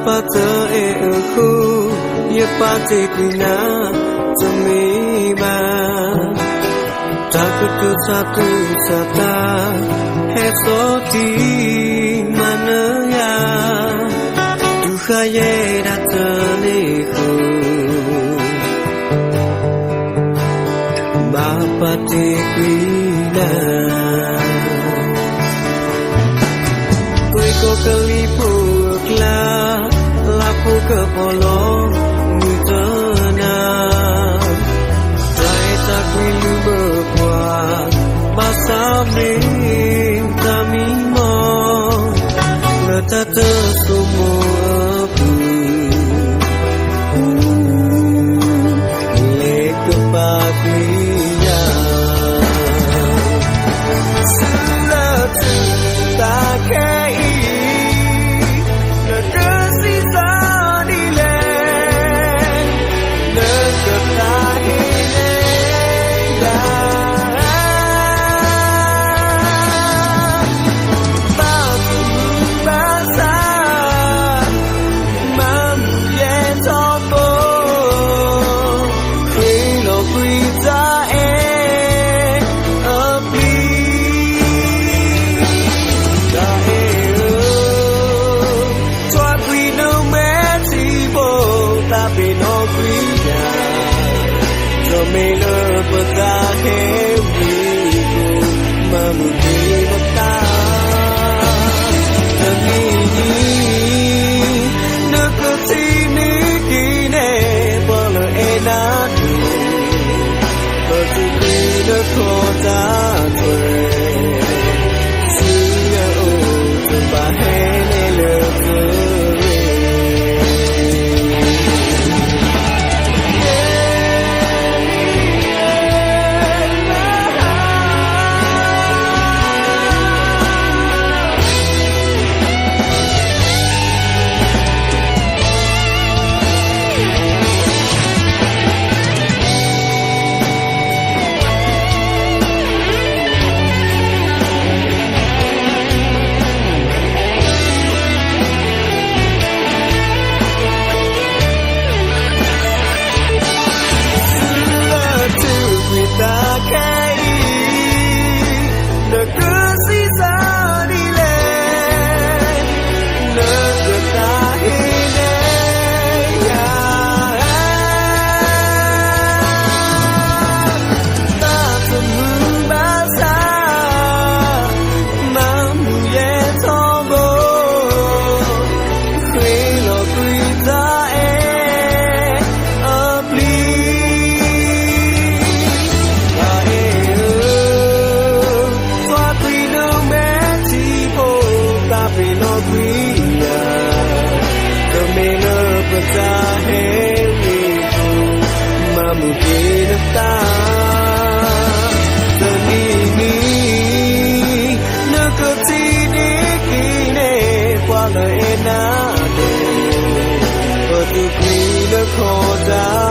ပၢ်တအဲၣ်အဃိ, ယပာ်တ့ၢ်ကွံာ်နၤ, တမ့ၢ်ဘၣ်. တၢ်ကတိၤဆါသူၣ်ဆါသး, ဟဲစိာ်တံၢ်မၤနၢၤယၤ, တူၢ်ဃာ်ယဲဒၣ်တန့ၢ်ဃိ ဘၣ်ပာ်တ့ၢ်ကွံာ်နၤ. ကွ့ကီၢ်ကလံၤဖိအကျါ, လါဖိကပီၤလီၤမုၢ်တနၤ, တၢ်အဲၣ်တၢ်ကွံလူၤဘၢပှၤ, ဘၣ်ဆၣ်မ့ၢ်တၢ်မံမီၢ်, လၢတၢ်တစိၢ်မိၢ်အပူၤ လဲၤကပာ်ကွံာ်ယၤ, ဆူလၢထူၣ်တၢ်ခဲအံၤ, နကစံးဆၢဒ်လဲၣ်, နကသးဟ့န့ၢ်ယၤ ဘၣ်မုာ်ဘၣ်ဆါ, မၤမုာ်ယဲထီဘိ, ဃ့လီၤကွံာ်တၢ်အဲၣ်အပျံၤ, တၢ်အဲၣ်ဧၢ, ထွါကွံာ်နမဲာ်ထံဘိ, သးပ့ၤနီၣ်ကွံာ်ယၤ, တမ့ၢ်လၢပသးဟဲဝံၤအဃိ, မၤမုာ်က့ၤနသး, တနံၤနံၤ နကထံၣ်န့ၢ်က့ၤန့ၣ် ပှၤလၢအဲၣ်နၤဒိၣ်, ပတုၤကွံာ်နခီၣ်တၢ်ထွဲ, ဆူယအိၣ်တဘၣ်ဟဲန့ၣ်လၢသုး ဆူလၢထူၣ်ကွံာ်တၢ်ခဲအံၤ, နကစံးဆၢဒ်လဲၣ်, နကသးဟ့န့ၢ်ယၤ, ဘၣ်မုာ်ဘၣ်ဆါ, မၤမုာ်ယဲထီဘိ, ဃ့လီၤကွံာ်တၢ်အဲၣ်အပျံၤ, တၢ်အဲၣ်ဧၢ, ထွါကွံာ်နမဲာ်ထံဘိ, သးပ့ၤနီၣ်ကွံာ်ယၤ, တမ့ၢ်လၢပသးဟဲဝံၤအဃိ, မၤမုာ်က့ၤနသး, တနံၤနံၤ နကထံၣ်န့ၢ်က့ၤန့ၣ် ပှၤလၢအဲၣ်နၤဒိၣ်, ပတုၤကွံာ်နခီၣ်တၢ်